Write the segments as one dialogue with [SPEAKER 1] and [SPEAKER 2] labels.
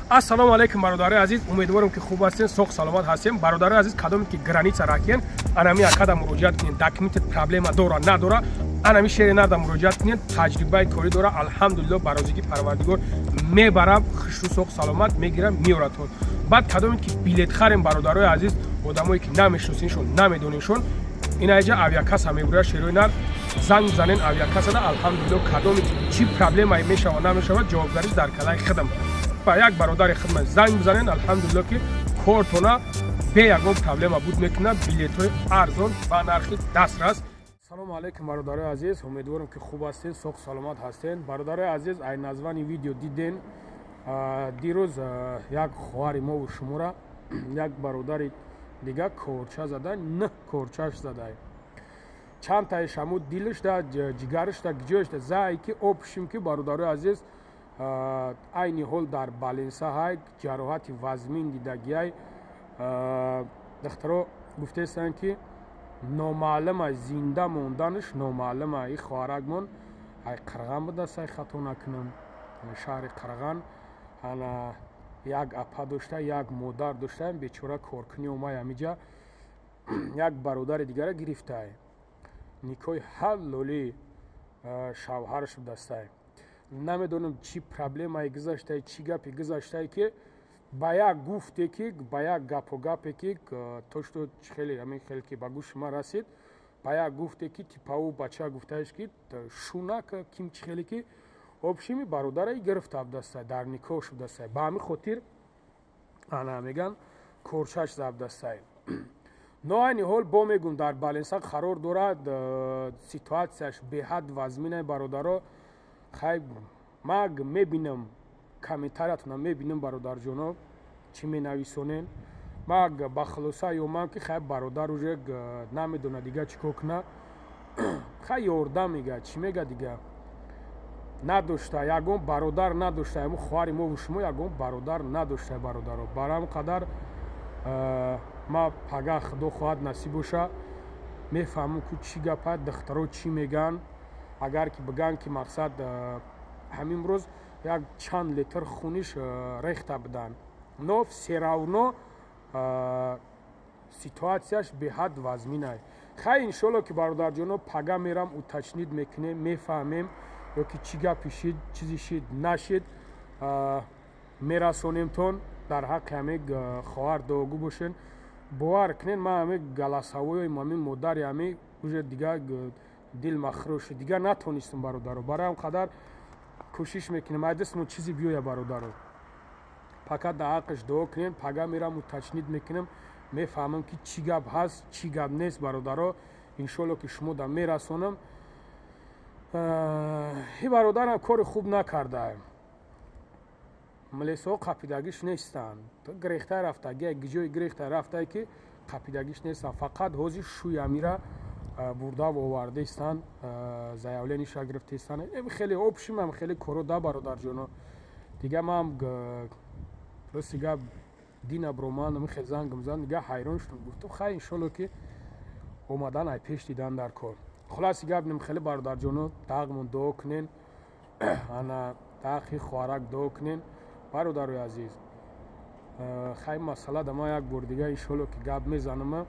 [SPEAKER 1] Ассалому алайкум, бародарои азиз, умедворам, ки хуб ҳастен, соғ саломат ҳастем. Бародарои азиз, кадоме ки граница ракен, анами акада муроҷиат кунед. Документит проблема дора, надора, анами шери нарда муроҷиат кунед. Таҷрибаи корӣ дора, алҳамдулилло, ба розигии Парвардигор мебарам, хушрӯ, соғ саломат мегирам, меоратон. Баъд кадоме ки билет харем, бародарои азиз, одамое ки намешиносиншон, намедониншон, инаҷа авиакасса мебурад шерои нар, занг занен авиакассада. Алҳамдулилло, кадоме чӣ проблемае мешава, намешава, ҷавобгариш дар калаи хидам. Ба як бародари хидмат занг бизанен, алҳамдулилло, ки кортона бе ягон проблема буд мекунад, билетҳои арзон ба нархи дастрас. Салому алайкум, бародарои азиз, умедворам, ки хуб ҳастен, соғ саломат ҳастен. Бародарои азиз, ай названи видео диден, дирӯз як хоҳари мову шумора як бародари дига корча зада, н корчаш задай, чандтаи шаму дилаш да, ҷигараш да, гиҷояш да зай, ки общим ки, бародарои азиз, айни ҳол дар баленса ҳай, ҷароҳати вазмин дидагиай. Духтаро гуфтаестанд, ки номаълума, зинда монданаш номаълума. И хоҳаракмон ай Қирған будааст, ай хато накунам, шаҳри Қирған. Ана як апа дошта, як модар дошта, бечора коркунӣ омай ҳамиҷа, як бародари дигара гирифтай, никоҳи ҳаллоли шавҳараш будастай. Намедонам, чӣ проблемае гузаштае, чӣ гапе гузаштае, ки ба як гуфте, ки ба як гапу гапе, ки то что хеле ҳамин хеле ки ба гӯши ман расид, ба як гуфте, ки типа ӯ бача гуфтаеш, ки шунак ким чӣ хеле, ки общими бародараи гирифта будастай, дар никоҳ шудастай, ба ҳамин хотир ана меган корчаш забдастай. Но айни ҳол бо мегум, дар баленса қарор дорад, ситуатсияш беҳад вазминай, бародаро. Хай, ман мебинам комментариятона, мебинам, бародарҷоно, чӣ менависонен. Ман ба хулоса ёмам, ки хай, бародар уже намедона дига чӣ кор куна. Хай, ёрдам мега, чӣ мега, дига надошта, ягон бародар надошта. Ҳамун хоҳари мову шумо ягон бародар надошта, бародаро. Бар ҳамн қадар ма пага, Худо хоҳад, насиб боша, мефаҳмам, ку чӣ гапа, духтаро чӣ меган. Агар ки биган, ки мақсад ҳамин рӯз як чанд литр хуниш рехта буданд, но все равно ситуатсияш беҳад вазминай. Хай, иншолло, ки, бародарҷоно, пага мерам, уточнить мекунем, мефаҳмем, ё ки чӣ гапи шид, чизи шид, нашид, мерасонемтон. Дар ҳаққи ҳамин хоҳар дуогӯ бошен. Бовар кунен, ман ҳамин голосовой ои ҳамин модари ҳамин уже дига дил махрӯ шуд, дига натонистам, бародаро. Барои ҳам қадар кӯшиш мекунем, ай дастмо чизе биёя, бародаро. Фақат дар ҳаққаш дуо кунем. Пага мерам, уточнить мекунем, мефаҳмам, ки чӣ гап ҳаст, чӣ гап нест, бародаро. Иншолло, ки шумо да мерасонам. И бародарам кори хуб накарда. Милисҳо қапидагиш нестанд, гирехта рафта, ҷои гирехта рафтае, ки қапидагиш нестанд. Фақат ҳозир шӯи амира бурдаву овардаистанд, заявлениша гирифтаистанд. Хеле общим хеле коро да, бародарҷоно. Дига ман рости гап, дина броман хел зангм зан, дига ҳайрон шудам, гуфтам: хай, иншолло, ки омадан ай пеш дидан дар кор. Хулоси гап ним хеле, бародарҷоно, дағмон дуо кунен, ана дақи хоҳарак дуо кунен, бародарои азиз. Хай, масъала да ман як бор дига, иншолло, ки гап мезанама.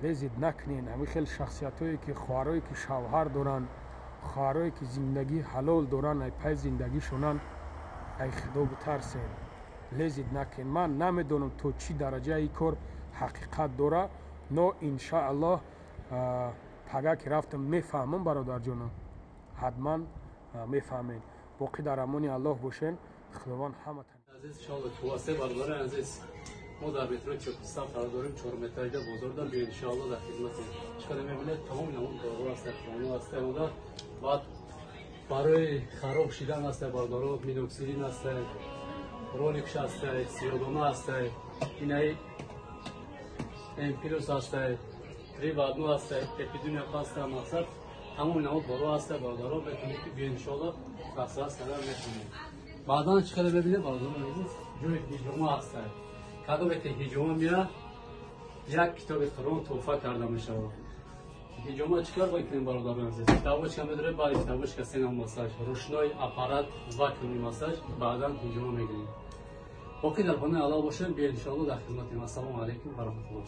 [SPEAKER 1] Лезить накунен. Ҳамин хел шахсиятҳое ки хоҳарое ки шавҳар доранд, хоҳарое ки зиндагии ҳалол доранд, ай пай зиндагишонанд, ай Худо битарсен, лезить накунен. Ман намедонам, то чӣ дараҷа ин кор ҳақиқат дора, но иншааллоҳ, пага ки рафтам, мефаҳмам, бародарҷоно, ҳатман мефаҳмед. Боқӣ дар амони Аллоҳ бошен. Худованд ҳама
[SPEAKER 2] Азиз, иншоалло, хулоса, бародари азиз, мо дар метрои Чопистан қарор дорем, чорметраида бозор дам. Биёед, иншоалло, дар хизматем. Чӣ қадар мебинед, тамоми намуд дору аст, хона аст омода. Баъд барои хароб шидан аст, бародаро, миноксидин аст, роликш аст, сиёдона аст, инаи М плюс аст, три в одну аст, эпидемия аст. Мақсад, тамоми намуд дору аст, бародаро, метавонед, ки биёед, иншоалло, дастрас кардан метавонед. Баъдан чӣ қадар мебинед, бародаро азиз, ҷои ҳиҷома аст. Кадоме ки ҳиҷома меяд, як китоби Қуръон тӯҳфа карда мешавад. Ҳиҷома чӣ кор мекунем, бародарони азиз? Китобочка медорем, баъди китобочка се нав массаж: ручной, аппарат, вакуумный массаж, баъдан ҳиҷома мегирем. Боқӣ дар хонаи Аллоҳ бошем. Биё, иншоалло, дар хизматем. Ассалому алайкум ва раҳматуллоҳ.